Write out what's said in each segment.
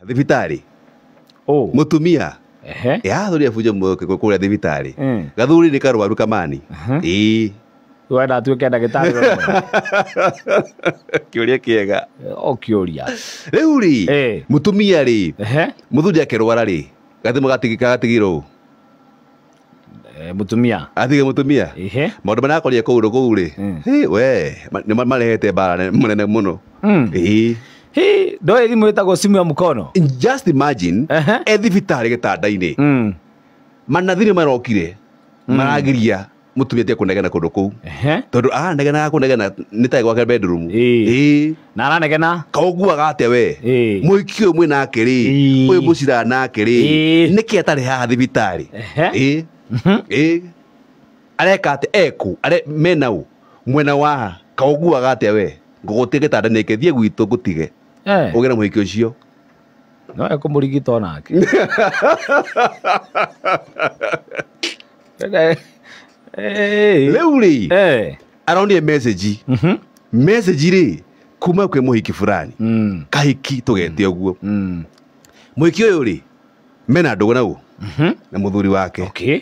Thibitarĩ. Oh. Mũtumia. Ehe. Yathuri abunja kũrĩa thibitarĩ. Mm. Gathuri nĩ karwaru kamani. Ĩĩ. Wenda atuĩke ndagĩtarĩ we mwene. Kĩũria kĩega. O kĩũria. Rĩu rĩ, Eh. mũtumia rĩ, Ehe. mũthuri akĩrwara rĩ, gathimũ gatigirwo ũ? Eh, mũtumia. Atige mũtumia. Ehe. Maũndũ marĩa akorire kũu kũu rĩ, Mm. hĩ, we, nĩ marehete mbara mũnene mũno. Mm. Ĩĩ. Hi, ndoĩ thimũ ĩtagwo simu ya mkono. Just imagine, Ehe. e thibitarĩ gĩtanda-inĩ. Mm. Manathi nĩ marokire, maragiria mũtumia atige kũnegena kũndũ kũu. Ehe. Tondũ aranegenaga kũnegena nĩ ta gwake bedroom. Ĩĩ. Ĩĩ. Na aranegena. Kaũguaga atĩa we? Ĩĩ. Mũhiki ũyũ mwĩ nake rĩ, Ĩĩ. ũyũ mũciraga nake rĩ, Ĩĩ. nĩkĩ atarĩ haha thibitarĩ? Ehe. Ĩĩ. Ĩĩ. Areka atĩa? Ekũ? Mena ũ? Mwena wa kaũguaga atĩa we? Ngũgũtige gĩtanda nĩkĩ? Thiĩ gwitũ ngũtige. Eh. Ũgĩe na mũhiki ũcio. No ekũmũrigita onake. Eh. Rĩu rĩ, Eh. aronire message. Mhm. Message rĩ, kuma kwĩ mũhiki fulani. Mm. Kahiki tũgete ũguo. Mm. Mũhiki ũyũ rĩ, mena ndũgũ nau Mhm. na mũthuri wake. Okay.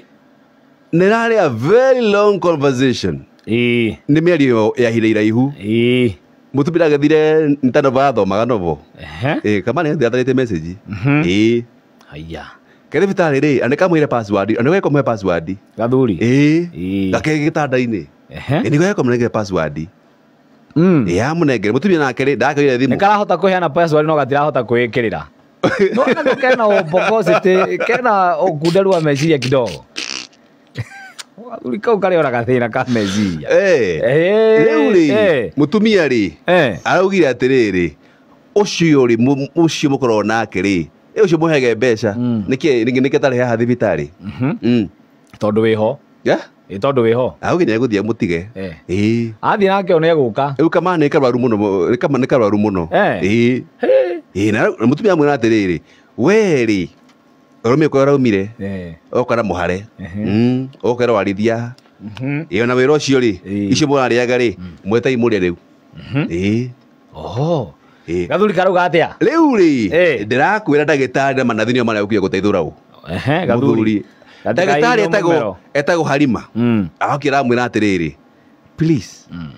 Nĩ rarĩ a very long conversation. Ĩĩ. Nĩ mĩario ya ihinda iraihu. Ĩĩ. Mũtumia ndagĩthire nĩ ta novel athomaga novel. Ehe. Ĩĩ, kama nĩ atharĩte message. Mhm. Ĩĩ. Haya. Ke thibitarĩ rĩ, na nĩkamwĩre password, na nĩgekũmũhe password. Gathuri. Ĩĩ. Ĩĩ. Gake gĩtanda-inĩ. Ehe. Ĩĩ, nĩguo gekũmũnengere password. Mm. Ĩĩ, amũnengere. Mũtumia nake rĩ, ndakĩoire Nĩ thimũ. karahota kũheana password no gatirahota kwĩĩkĩrĩra. No nako kena ũbogocity, kena ũkunderu wa meciria kidogo. Gathuri kau karĩ ona gathĩna ka meciria. Eh. Eh, Rĩu rĩ, eh. mũtumia rĩ, Eh. araugire atĩrĩrĩ, ũcio rĩ, ũcio mũkoragwo nake rĩ, ĩ ũcio mũhege mbeca, Mm. nĩkĩ atarĩ haha thibitarĩ? Mhm. Mm. Tondũ wĩho. Yeah? Ĩ tondũ wĩho. Araugire nĩegũthiĩ amũtige. Eh. Ĩĩ. Athiĩ nake ona egũka. Rĩu kama nĩ karwaru mũno, nĩ karwaru mũno. Eh. Ĩĩ. Hĩ. Ĩĩ, na mũtumia amwĩra atĩrĩrĩ, we rĩ, ũraumire kũrĩa ũraumire, Eh. oka na mũhare. Ehe. Mm, oka ĩroarithia. Mhm. Ĩĩ, ona wĩra ũcio rĩ, Ĩĩ. icio mũrarĩaga rĩ, mwetai mũrĩe rĩu. Mhm. Ĩĩ. Oho. Ĩĩ. Gathuri karauga atĩa? Rĩu rĩ, Eh. ndĩrakwĩra ndagĩtarĩ na manathi nĩo marĩa ũkire gũteithũra ũ. Ehe, gathuri. Mũthuri. Ndagĩtarĩ Gatikaiywo mũmero. etagwo Harima. Mm. Agokĩra amwĩra atĩrĩrĩ, please, Mm.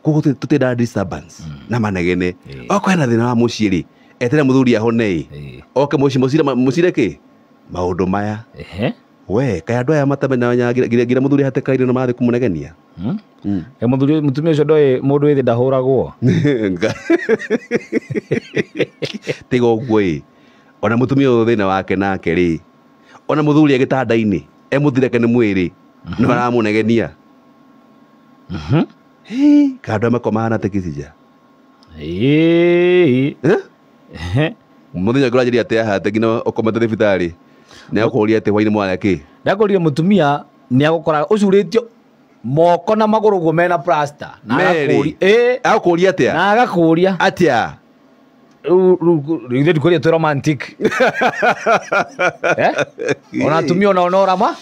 koguo tũtiendaga disturbance na manegene. Ĩĩ. Okorwo hena thĩna wa mũciĩ rĩ, eterera mũthuri ahone ĩ. Ĩĩ. Oke mũciĩ mũcire kĩ? Maũndũ maya. Ehe. We, kaĩ andũ aya matamenyaga nginya mũthuri ahatĩkaine na marathiĩ kũmũnegenia? Mm. Mm. Ĩ mũthuri mũtumia ũcio ndoĩ mũndũ wĩ thĩ ndahũragwo. Tiga ũguo ĩ. Ona mũtumia ũyũ thĩna wake nake rĩ, ona mũthuri e gĩtanda-inĩ, emũthireke nĩ mwĩrĩ, no aramũnegenia. Mhm. Hĩ, kaĩ andũ aya makomaga na tekicija? Ĩĩ. Eh? Ehe. Mũthenya ũngĩ ũranjĩria atĩ haha atĩ nginya ũkomete thibitarĩ, nĩ agũkũria atĩ hwaĩ-inĩ mwarĩa kĩ? Ndakũrire mũtumia nĩ agũkora ũcurĩtio moko na magũrũ guo mena plaster. Na Merĩ. agakũria. Ĩĩ. Agũkũria atĩa? Na agakũria. Atĩa? Rĩu rĩu ithuĩ ndikũria twĩ romantic. Eh? Ona atumia onao no rama?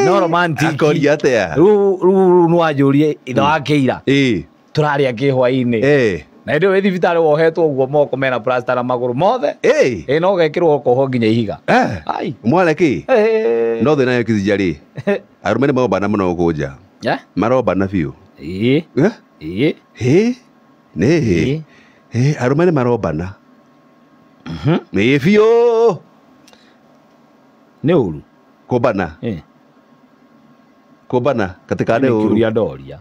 No romantic. Akoria atĩa? Rĩu rĩu rĩu nĩwanjũrie ithe wa kĩira. Ĩĩ. Tũrarĩa kĩ hwaĩ-inĩ. Eh. Na hĩndĩ ĩyo wĩ thibitarĩ wohetwo ũguo moko mena plaster na magũrũ mothe. Ĩĩ. Ĩ no ũgekĩrwo ũkohwo nginya ihiga. Eh. Ai. Mwarĩa kĩ? Eh. No thĩna yo kĩcija rĩ, arũme nĩ marombana mũno gũkũ nja. Eh? Marombana biũ. Ĩĩ. Eh? Ĩĩ. Hĩ? Nĩ. Ĩĩ. Hĩ, arũme nĩ marombana. Mhm. Ĩĩ biũ. Nĩ ũru. Kũmbana. Ĩ. Kũmbana katika nĩ Nĩ ũru. kĩũria ndoria.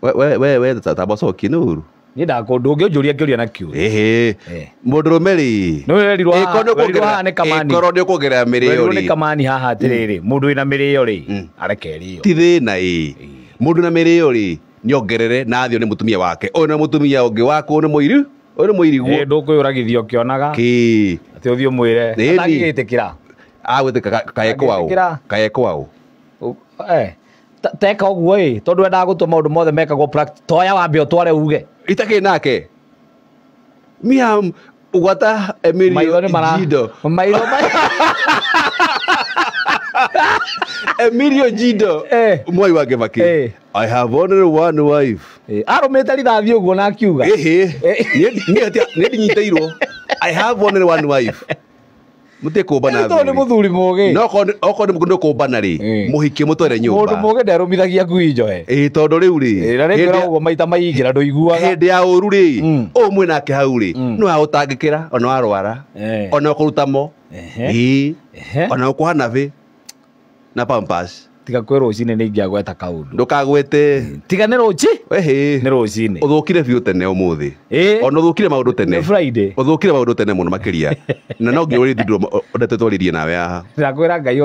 We we we tamba ũcokie nĩ ũru. Niĩ ndakũ ndũngĩnjũria kĩũria na kĩũria. Ĩhĩ. Eh. Mũndũrũme rĩ. Nĩ werirwo haha- Ĩkorwo nĩ werirwo haha nĩ kamani. Ĩkorwo nĩ ũkuongerera mĩrĩo Werirwo nĩ rĩ. kamani haha atĩrĩrĩ, mũndũ wĩna mĩrĩo rĩ, Mm. areke ĩrĩo. Ti thĩna ĩ. Mũndũ na mĩrĩo rĩ, nĩongerere na athio nĩ mũtumia wake. Ũyũ nĩ mũtumia ũngĩ waku nĩ mũiru. Ũyũ nĩ mũiriguo. Ĩ ndũkwĩyũragithia ũkĩonaga. Kĩ. Atĩ ũthiĩ ũmwĩre. Ĩni. Atangĩgĩtĩkĩra. Agwĩtĩka kae kwao. Angĩtĩkĩra. Kae kwao. Eh. Teka ũguo ĩ, tondũ wendaga gũtua maũndũ mothe mekagwo toya wambe ũtware uge. Itakĩ nake. Miam ugwata Emilio Maitho nĩ mara Jido. Maitho Emilio Jido. Eh. Mwai wa Kibaki. Eh. I have only one wife. Arũmĩte rithathi ũguo na akiuga. Ĩhĩ. Eh. Niĩ ndinyitĩirwo. I have only one wife. Mutie kũmbana Tondũ nĩ mũthuri mũgĩ. No okorwo nĩ mũndũ kũmbana rĩ, mũhikie mũtware nyũmba. Mũndũ mũgĩ nderũmithagia ngui njohe. Ĩĩ tondũ rĩu rĩ, Na rĩngĩ ũguo maita maingĩ na ndũiguaga. Hĩndĩ ya ũru rĩ, ũyũ mwĩ nake hau rĩ, no agũtangĩkĩra ona warwara, ona ũkũruta mo. Ĩĩ. Ona ũkũha nabĩ na pampers. Tiga kwĩ rũcinĩ nĩ ingĩagweta kaũndũ. Ndũkagwete. Tiga nĩ rũci? Ĩhĩ. Nĩ rũcinĩ. Ũthũkire biũ tene ũmũthĩ. Ona ũthũkire maũndũ tene. Nĩ Friday. Ũthũkire maũndũ tene mũno makĩria. Na no nginya ũrĩthindũrwo ũndete twarĩrie nawe haha. Ndakwĩra Ngai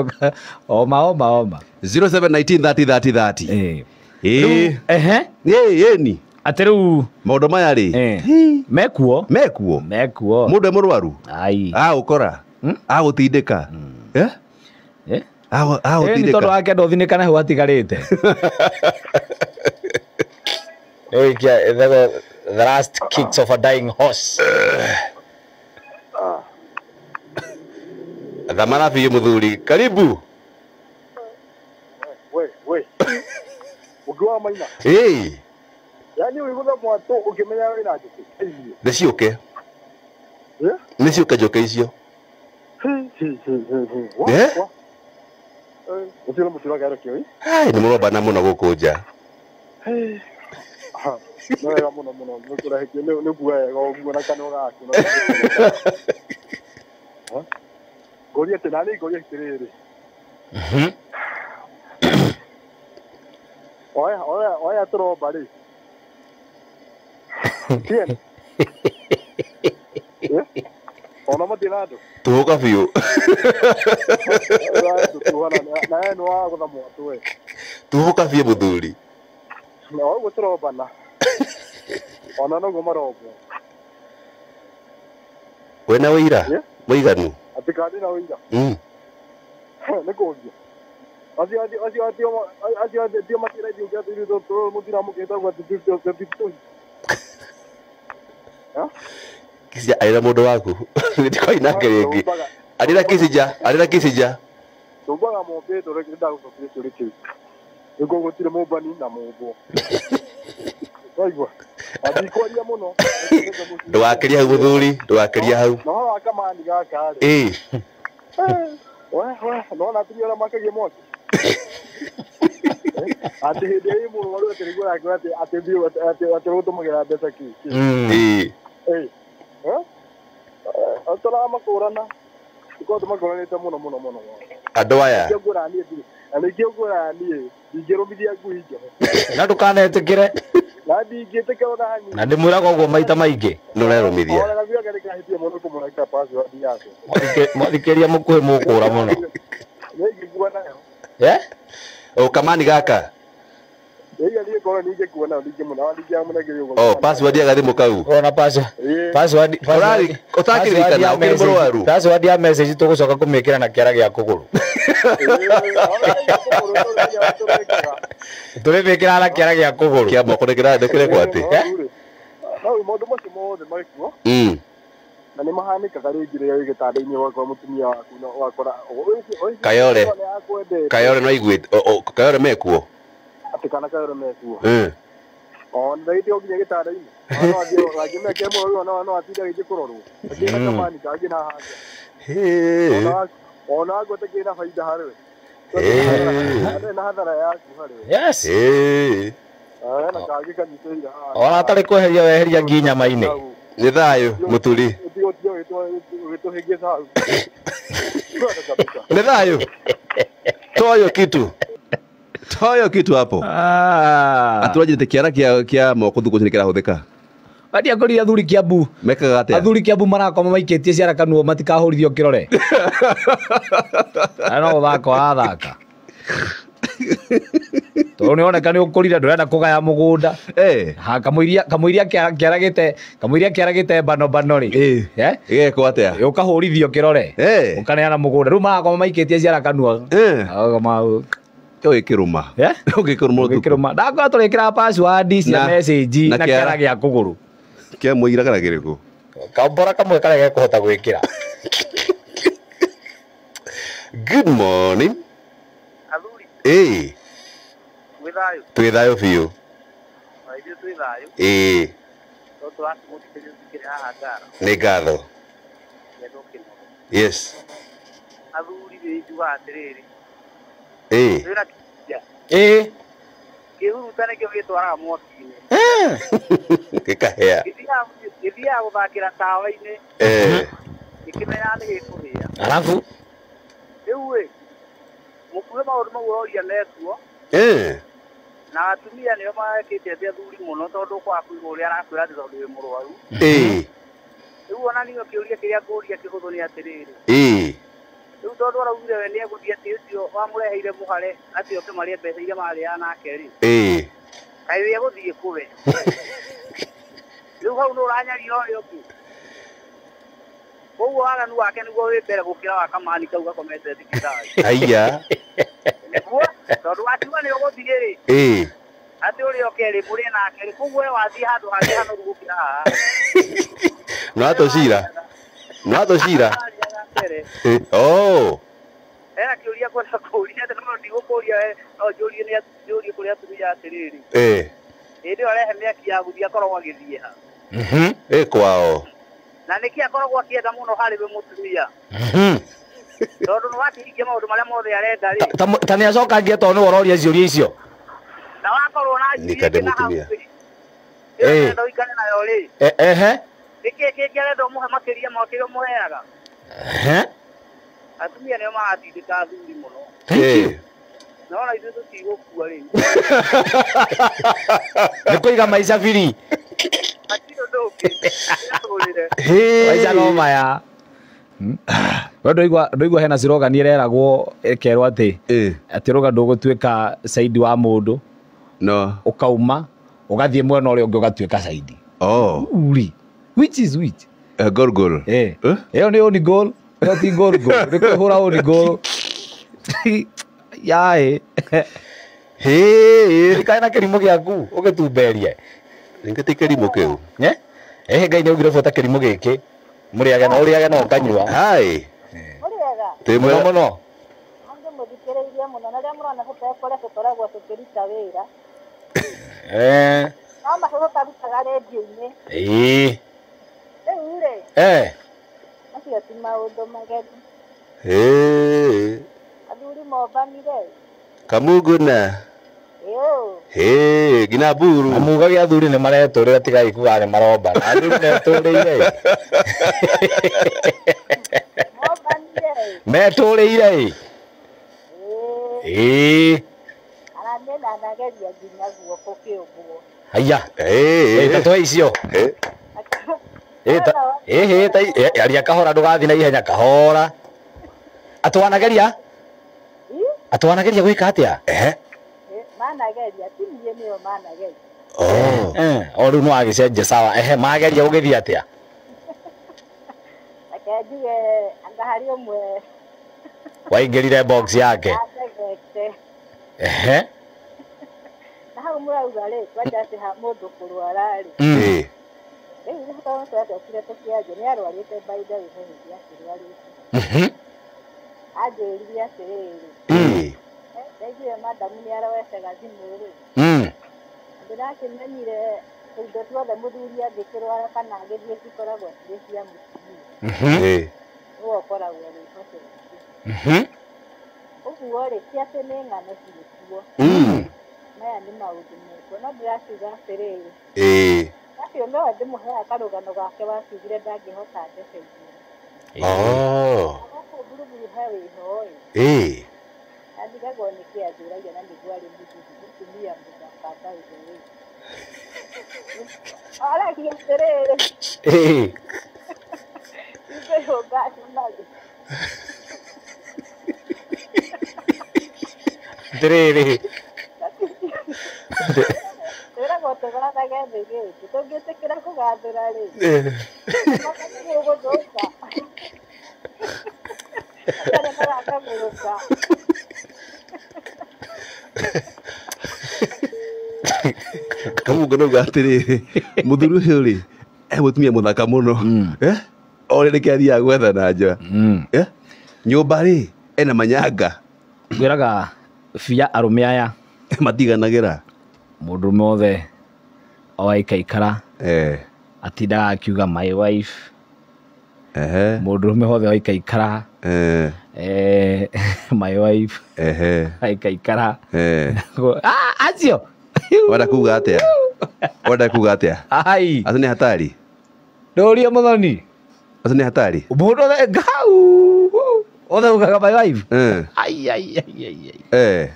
oma oma oma. 0719 30 30 30. Ĩĩ. Ehe. Ĩĩ ĩni. Atĩ rĩu maũndũ maya rĩ. Mekuo. Mekuo. Mekuo. Mũndũ e mũrwaru. Ai. Agũkora. Agũtindĩka. Eh? Eh? Nĩ tondũ wake ndothinĩkana hau atigarĩte. The last kicks of a dying horse. Thamara biũ mũthuri. Karibu. We. Ũngĩ wa maina. Ĩĩ. Yaani ũigũtha mwatũ ũkĩmenya wĩna njũkĩ. Nĩ ciũke. Nĩ ciũke njũkĩ icio. Eh? Ũcio mũtiro gero kĩoi. Ai nĩ mũrombana mũno gũkũ nja. Nĩ wega mũno mũno nĩ kũrehe nĩ kuga wega ũguo na kanua gaku. Ngũria atĩ nani ngũria atĩrĩrĩ. Oya oya oya tũromba rĩ. Tien. Ona matirĩ na andũ. Tũhũka biũ. Na we nĩ wagũtha mwatũ we. Tũhũka biũ mũthuri. Na ũguo tũrombana. Ona noguo marombwo. Wĩna wĩira? Mũiganu? Atĩ kana ndĩna wĩira? Nĩ kũũria. Acio atio matiraithiũkia atĩ ithuĩ mũtiramũkĩte ũguo atĩ tũhi. Kisija arĩ na mũndũ waku. Ndikoi nake rĩngĩ. Arĩ na Kisija, arĩ na Kisija. Tũmbaga mũmbĩtwo rĩngĩ ndagũcokeria kĩũria kĩu. Nĩguo gũtirĩ mũmbani na mũmbwo. Waigua? Ndikwaria mũno. Ndũgakĩrie hau mũthuri, ndũgakĩrie hau. No wa kamani gaka rĩ. Ĩĩ. We nona atumia arĩa makagia mwaki. Atĩ hĩndĩ ĩrĩa mũrwaru atĩ nĩguo arakwĩra atĩ thiĩ atĩ ũtũmagĩra mbeca kĩ. Ĩĩ. Ĩĩ. Tũramakũrana. Tũkorwo tũmakũranĩte mũno mũno mũno. Andũ aya. Na nĩkĩo ngũraga niĩ ndingĩrũmithia ngui njohe. Na ndũkanetĩkĩre. Na ndingĩtĩkĩra ona hanini. Na ndĩmwĩraga ũguo maita maingĩ. Nĩ ũrerũmithia. Ona gathiaga nĩkahĩtia mũno kũmũnengera password yake. Mwathikĩria mũkuhĩ mũkũra mũno. Nĩ ingĩkua nayo. Eh? O kamani gaka. Oh, password ya gathimũ kau. Ona password. Password. Ũrari ũtakĩririkana ũkĩrĩ mũrwaru. Password ya message tũgũcoka kũmĩkĩra na kĩara gĩa kũgũrũ. Tũrĩmĩkĩra na kĩara gĩa kũgũrũ. Kĩa moko nĩkĩrekwo atĩ. No maũndũ macio mothe marĩ kuo. Na nĩ mahanĩkaga rĩngĩ rĩrĩa wĩ gĩtanda-inĩ ũgakora mũtumia waku na ũgakora Kayore. Kayore no aiguĩte. Kayore mekuo. Atĩ kana Kayore mekuo. O na hĩndĩ ũnginya gĩtanda-inĩ. No athiĩ angĩmeke mũno no atinde agĩthiĩ kũrorwo. Akĩna kamani kangĩ na hangĩ. Ona ngwete kĩna baida harĩ we. Na hathara yaku harĩ we. Yes. Na kangĩ kanyitĩrĩire haha. Ona atarĩ kweheria weheria ngi nyama-inĩ. Nĩ thayũ mũturi. Nĩ thayũ. Toa kitu. Toa kitu hapo. Atũranjĩte kĩara kĩa moko thukũ ici nĩkĩrahũthĩka. Wadia kũrire athuri Kiambu. Mekaga atĩa? Athuri Kiambu marakoma maikĩtie ciara kanua matikahũrithio kĩrore. Na no gũthaka ũrathaka. Tondũ nĩwoneka nĩ ũkũrire ndũrenda kũgaya mũgũnda. Ha kamũiria kĩaragĩte kamũiria kĩaragĩte bano bano rĩ. Ĩgekwo atĩa? Ũkahũrithio kĩrore. Ũkaneana mũgũnda. Rĩu marakoma maikĩtie ciara kanua. Ũgĩkĩrũma. Ũgĩkĩrũma ũtukũ. Ũgĩkĩrũma. Ndakorwo tũrĩkĩra password cia message na kĩara gĩa kũgũrũ. Kĩa mũira kana kĩrĩkũ? Kambora kamwe karĩa gekũhota gwĩkĩra. Good morning. Athuri. Ĩĩ. Mwĩ thayũ? Twĩ thayũ biũ. Na ithuĩ twĩ thayũ. Ĩĩ. No tũrakĩmũthikĩrĩria tũkĩrĩ haha Ngara. Nĩ ngatho. Ngetwo Kĩnoro. Yes. Athuri rĩ njugaga atĩrĩrĩ. Eh. Wĩra kĩa. Eh. Kĩhuruta nĩkĩo gĩtwaraga mwaki-inĩ. Gĩkahĩa. Gĩthiaga gũthakĩra tawa-inĩ. Eh. Gĩkĩmenyaga nĩ gĩkũhĩa. Alafu rĩu ĩ mũkuhe maũndũ mau ũroria mekuo. Eh. Na atumia nĩo mekĩte atĩ athuri mũno tondũ kwaga kũigua ũrĩa arakwĩra atĩ tondũ wĩ mũrwaru. Eh. Rĩu ona niĩ kĩũria kĩrĩa ngũria kĩhũthũ nĩ atĩrĩrĩ. Eh. Rĩu tondũ araugire we nĩegũthiĩ atĩ ũcio wamũreheire mũhare atĩ oke marĩe mbeca iria marĩaga nake rĩ. Eh. Kaĩ we egũthiĩ kũ we? Rĩu hau nĩ ũranyarira ũrĩa ũngĩ. Koguo waganu wake nĩguo wĩ mbere gũkĩra wa kamani kau gakomete thibitarĩ. Haiya. Nĩguo tondũ wakiuga nĩ ũgũthiĩ rĩ. Eh. Atĩ ũrĩa oke rĩ mũrĩe nake rĩ koguo we wathiĩ handũ hangĩ hanoru gũkĩra haha. No atocira. No atocira. Oh. Hena kĩũria kwenda kũũria atĩ no ndigũkũũria we no njũrie nĩ njũrie kũrĩ atumia atĩrĩrĩ. Eh. Hĩndĩ ĩyo arehe mĩaki ya gũthiĩ akoragwo agĩthiĩ ha? Mhm. Eh kwao. Na nĩkĩ akoragwo akĩenda mũno harĩ we mũtumia? Mhm. Tondũ nĩ wakĩhingia maũndũ marĩa mothe arenda rĩ. Ta nĩ acokangie tondũ nĩwe ũroria ciũria icio. Na wakorwo na Nĩ na hau mũtumia. rĩ. Ĩyo ĩrenda ũikare nayo rĩ. Ehe. Nĩkĩ kĩngĩ arenda ũmũhe makĩria ma kĩrĩa ũmũheaga? Ehe. Atumia nĩo maratindĩka athuri mũno. Thank you. Na ona ithuĩ tũtigũkua rĩu. Nĩ kũiga maica biri. Hatirĩ ũndũ ũngĩ. Tũrĩre. Maica no maya. We ndũigua hena slogan ĩreragwo ĩkerwo atĩ atĩ rũga ndũgũtuĩka saidi wa mũndũ. No. Ũkauma ũgathiĩ mwena ũrĩa ũngĩ ũgatuĩka saidi. Oh. Uri. Which is which? Goal goal. Eh. Ĩyo nĩ oni goal. Ĩyo ti goal goal. Nĩ kwĩhũra oni goal. Yaĩ. Hĩ. Kaĩ na kĩrimũ gĩaku ũgĩtumberie. Ningĩ ti kĩrimũ kĩu. Eh? Eh Ngai nĩ augire buata kĩrimũ gĩkĩ. Mũrĩage na ũrĩage na ũkanyua. Hai. Mũrĩega. Twĩ Mũno mũno. Angĩ mũthikĩrĩirie mũno na rĩrĩa mũrona tũtekũrĩa tũkoragwo tũkĩruta wĩra. Eh. No macio tũtarutaga rĩndiũ-inĩ. Ĩĩ. Rĩu rĩ. Eh. Macio ti maũndũ mageni. Eh. Athuri mombanire. Kamuguna. Ĩũ. Hĩ, nginya mburu. Na mugagia athuri nĩ maretũrĩra tigai kuga nĩ marombana. Athuri metũrĩire. Mombanire. Metũrĩire. Ĩĩ. Araniĩ ndanageria nginya guoko kĩũmbwo. Haiya. Eh. Ta tũhe icio. Eh. Ta aria kahora ndũgathiĩ na ihenya kahora. Atwanageria? Atwanageria gwĩka atĩa? Eh. Manageria ti niĩ nĩo manageria. Oh. O rĩu nĩ wagĩcenjia sawa. Ehe mageria gũgĩthiĩ atĩa? Reke njuge anga harĩ ũmwe waingĩrire box yake. Andegete. Ehe. Na hau mũrauga rĩ kwanja atĩ mũndũ kũrwara rĩ. Eh. Rĩu nĩ tondũ twacokire tũkĩanjia nĩ arwarĩte by the way he hĩndĩ akĩrwarĩte. Mhm. Anjĩrire atĩrĩrĩ. Eh. Ndaiguire madamu nĩ aroecaga thimũ rĩ. Ndĩrakĩmenyire indo ciothe mũthuri angĩkĩrwara kana agĩthiĩ cikoragwo cirĩ cia mũtumia. Eh. Nĩwe ũkoragwo wĩhocetie. Ũguo rĩ ti atĩ nĩ ng'ano ciĩkuo. Maya nĩ maũndũ mekuo no ndĩrakiuga atĩrĩrĩ. Eh. Acio nowe ndĩmũheaga karũgano gake wakiugire ndangĩhota mbeca igĩrĩ. Oh. Gũkũ Mburuburu he wĩho ĩ. Eh. Andigagwo nĩkĩ anjũragia na nĩguo arĩ mũthuri mũtumia mũthaka by the way. Aragia atĩrĩrĩ. Eh. Ingĩhũnga cumarĩ. Atĩrĩrĩ. Twĩragwo tũgathage thĩ gĩkĩ tũngĩtĩkĩra kũgathũra rĩ. Gũgũthũka. Atarĩ marakagũrũka. Kamungu nauga atĩrĩrĩ mũthuri ũyũ rĩ e mũtumia mũthaka mũno. Eh? O rĩ nĩkĩ athiaga gwetha na nja. Eh? Nyũmba rĩ ena manyanga. Ngwĩraga bia arũme aya matiganagĩra. Mũndũrũme othe o aikaikara Eh. atindaga akiuga my wife. Ehe. Mũndũrũme hothe waikaikara. Eh. My wife. Ehe. Aikaikara. Eh. Ah, acio. Wenda kuga atia? Wenda kuga atia? Ai. Acio nĩ hatari. Ndũrie mũthoni. Acio nĩ hatari. Mũndũ othe ngau. Othe ugaga my wife. Eh. Ai ai ai ai. Eh.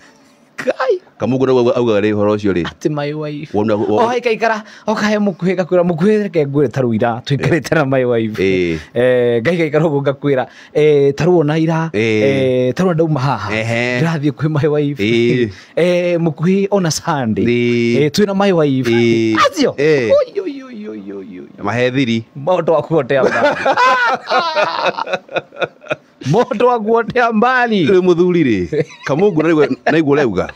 Kai. Kamungu naguo augaga rĩ ũhoro ũcio rĩ. Ati my wife. Wona O aikaikara okahe mũkuhĩ ngakwĩra mũkuhĩ reke ngwĩre ta rĩu ira tũikarĩte na my wife. Eh. Ngaikaikara ũguo ngakwĩra ta rĩu ona ira Eh. ta rĩu ndauma haha Ehe. ndĩrathiĩ kwĩ my wife. Eh. Mũkuhĩ ona Sunday. Eh. Twĩna my wife. Eh. Acio. Eh. Oi oi oi oi oi oi. Mahe thiri. Moto wa kuotea mbali. Moto wa kuotea mbali. Rĩu mũthuri rĩ, Kamungu naigua ũrauga.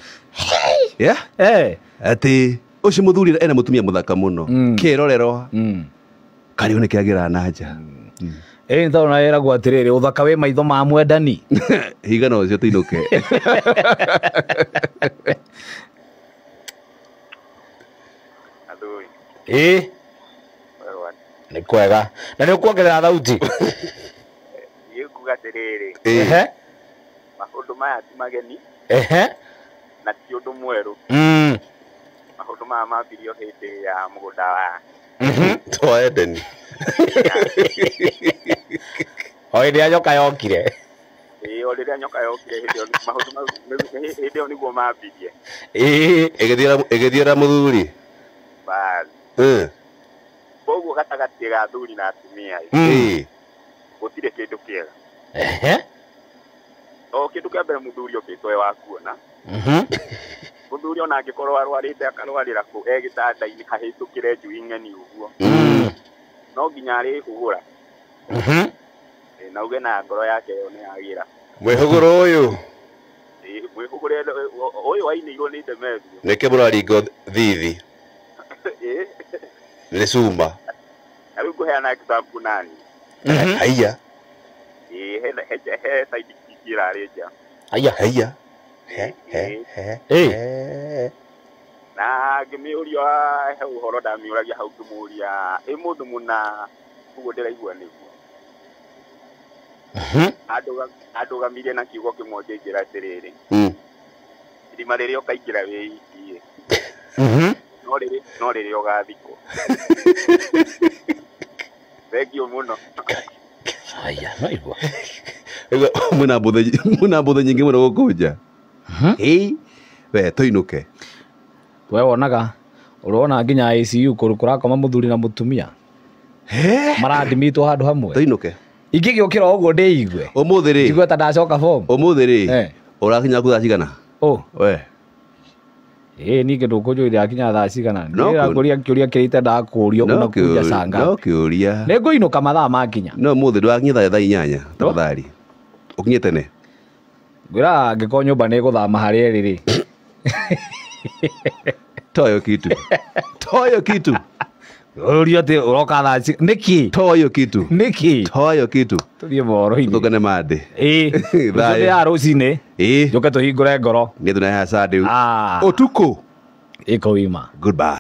Yeah? Eh. Atĩ ũcio mũthuri ena mũtumia mũthaka mũno. Mm. Kĩrorerwa Mm. karĩo nĩ kĩagĩra na nja. Ĩ nĩ tondũ ĩragwo atĩrĩrĩ ũthaka wĩ maitho ma mwendani. Hingana ũcio tũinũke. Athuri. Ĩ nĩ kwega na nĩ ũkuongerera thauti. Niĩ nguga atĩrĩrĩ, Ehe. maũndũ maya ti mageni Ehe. na ti ũndũ mwerũ. Mm. Maũndũ maya mambirio hĩndĩ ya mũgũnda wa Twa Edeni. O hĩndĩ ya nyoka yokire. Ĩĩ, o rĩrĩa nyoka yokire hĩndĩ ĩyo maũndũ mau hĩndĩ ĩyo nĩguo mambirie. Ĩ Ĩgĩthiĩra mũthuri. Bas. Eh. Koguo gatagatĩ ga athuri na atumia ĩ, Ĩ. gũtirĩ kĩndũ kĩega. Ehe. O kĩndũ kĩa mbere mũthuri okĩtwo e wa kuona. Mhm. Mũthuri ona angĩkorwo arwarĩte akarwarĩra kũ e gĩtanda-inĩ ahĩtũkĩre njui ng'eni ũguo. Mm. No nginya arĩhũgũra. Mhm. Ĩ, na uge na ngoro yake ĩyo nĩ yagĩra. Mwĩhũgũro ũyũ. Ĩ, mwĩhũgũre ũyũ wainĩirwo nĩ Demetrio. Nĩkĩo mũraringo thithi. Ĩ, Nĩ cuma. na rĩu ngũheana example nani. Mhm. Haiya. Ĩ, he side kick ĩrarĩ nja. Aya. Haiya. He he he. Ĩ. He. Na ngĩmĩũria he ũhoro ndamĩũragia hau ngĩmũria ĩ mũndũ mũna ũguo ndĩraigua nĩguo. Mhm. Andũgamirie na kiugo kĩmwe ngĩnjĩra atĩrĩrĩ, Mm. irima rĩrĩa ũkaingĩra wĩ iki ĩ, Mhm. no rĩrĩa ũgathikwo. Thengiũ mũno. Aya, no igua. Igua mwĩna mbũthĩ nyingĩ mũno gũkũ nja. Ĩ. We tũinũke. We wonaga ũrona nginya ICU kũndũ kũrakoma mũthuri na mũtumia. He. Maradimitwo handũ hamwe. Tũinũke. Ingĩgĩũkĩra ũguo ndĩigue. Ũmũthĩ rĩ. Njigue ta ndacoka form. Ũmũthĩ rĩ. Eh. Ũrakinya ku thaa cigana? Ũ. We. Ĩ niĩ ndũkũnjũria ndĩrakinya thaa cigana. No Ndĩrakũria kĩũria kĩrĩa itendakũrio No unakuja kĩũria. saa ngapi. No kĩũria. Nĩ ngũinũka mathaa makinya. No ũmũthĩ ndũgakinya thaa 8:00 tafadhali. Ũkinye tene. Ngwĩra angĩkorwo nyũmba nĩ ĩgũthama harĩa ĩrĩ rĩ. Toa hiyo kitu. Toa hiyo kitu. Ũrio atĩ ũroka thaa cigana. Nĩkĩ? Toa hiyo kitu. Nĩkĩ? Toa hiyo kitu. Tũthiĩ mohoro-inĩ. Tũkane mande. Ĩ. Thayũ. Rũciũ ya rũcinĩ. Ĩ. Njũke tũhingũre ngoro. Nĩ tũnaheha Sunday. Ah. Ũtukũ. Ĩko wima. Goodbye.